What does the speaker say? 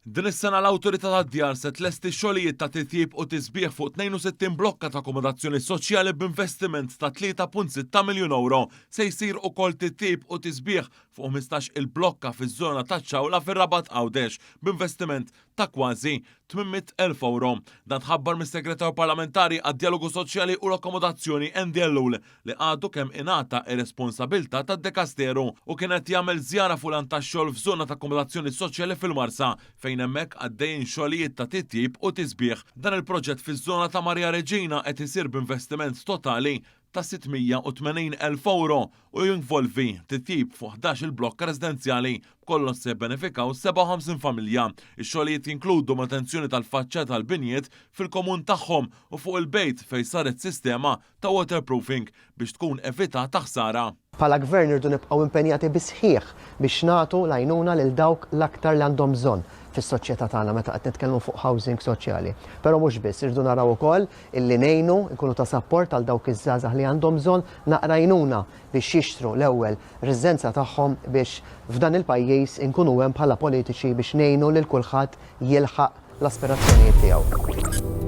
Din is-sena l-Awtorità tad-Djar se tlesti xogħlijiet ta' titjib u tisbiħ fuq 62 blokka ta' akkomodazzjoni soċjali b'investiment ta' 3.6 miljun ewro. Se jsir ukoll titjib u tisbiħ fuq 15-il blokka fiż-żona taċ-Ċawla fir-Rabat Għawdex b'investiment ta' kważi 800,000 ewro. Dan tħabbar mis-Segretarju Parlamentari għad-Djalogu Soċjali u l-Akkomodazzjoni Andy Ellul li għadu kemm ingħata r-responsabilità tad-dekasteru u kien qed jagħmel żjara fuq lant tax-xogħol f'żona ta' akkomodazzjoni soċjali fil-Marsa fejn hemmhekk għaddejjin xogħlijiet ta' titjib u tisbiħ. Dan il-proġett fiż-żona ta' Maria Reġina qed isir b'investiment totali ta' 680 elf ewro u jinvolvi titjib fuq 11-il blokka residenzjali. B'kollox se jibbenefikaw 57 familja. Ix-xogħlijiet jinkludu manutenzjoni tal-faċċata tal-binjiet fil-komun tagħhom u fuq il-bejt fejn saret sistema ta' waterproofing biex tkun evitata ħsara. Bħala Gvern irridu nibqgħu impenjati bis-sħiħ biex nagħtu l-għajnuna lil dawk l-aktar li għandhom bżonn fis-soċjetà tagħna meta qed nitkellmu fuq housing soċjali. Però mhux biss, irridu naraw ukoll illi ngħinu, nkunu ta' sapport għal dawk iż-żgħażagħ li għandhom bżonn naqra għajnuna biex jixtru l-ewwel residenza tagħhom biex f'dan il-pajjiż inkunu hemm bħala politiċi biex ngħinu lil kulħadd jilħaq l-aspirazzjonijiet tiegħu.